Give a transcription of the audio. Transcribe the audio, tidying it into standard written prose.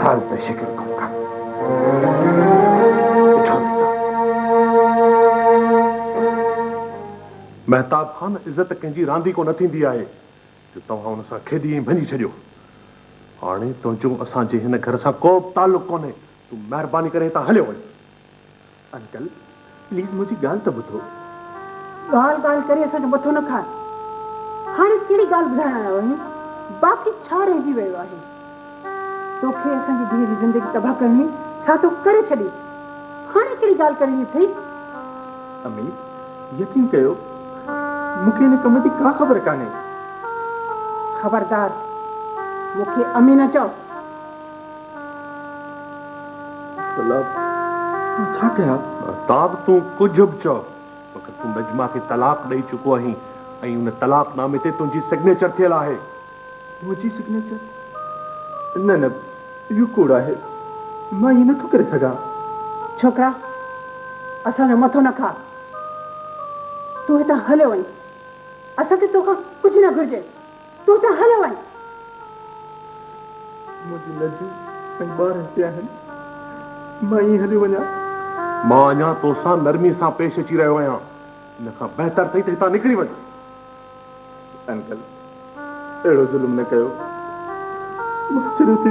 هل ته شڪر ڪم ڪر. ڏٺو ويندو. مهتاب خان، عزت ڪنهن جي رانديڪو نه ٿيندي آهي، جو توهان ان سان کيڏي ۽ ڀڃي ڇڏيو. هاڻي تنهنجو اسان جي هن گهر سان ڪو به تعلق ڪونهي. تون مهرباني ڪري هتان هليو وڃ. انڪل، پليز منهنجي ڳالهه ته ٻڌو. ڳالهه ڳالهه ڪري اسان جو مٿو نه کاء. هاڻي ڪهڙي ڳالهه ٻڌائڻ آيو آهين؟ باقي ڇا رهجي ويو آهي؟ توکي اسان جي ڌيء جي زندگي تباهه ڪرڻي هئي، سا تو ڪري ڇڏي. هاڻي ڪهڙي ڳالهه ڪرڻي اٿئي؟ امي، يقين ڪيو، مون کي ان ڪم جي ڪا خبر ڪانهي. خبردار، مون کي امي نه چئو. ڀلا مان ڇا ڪيان؟ مهتاب تون ڪجهه به چئو مگر تون نجمه کي طلاق ڏئي چڪو آهين ۽ ان طلاق نامي تي تنهنجي سگنيچر ٿيل آهي. منهنجي سگنيچر؟ نه نه اهو ڪوڙ آهي مان ائين نٿو ڪري سگهان. ڇوڪرا اسان جو مٿو نه کاء تون هتان هليو وڃ اسان کي توکان ڪجهه نه گهرجي. تون هتان هليو وڃ. منهنجي نجو ۽ ٻار هتي آهن. مان ائين هليو وڃان؟ مان اڃا توسان نرميء سان پيش اچي رهيو آهيان. ان کان بهتر اٿئي ته هتان نڪري وڃ. انڪل، اهڙو ظلم نه ڪيو. مان چريو ٿي.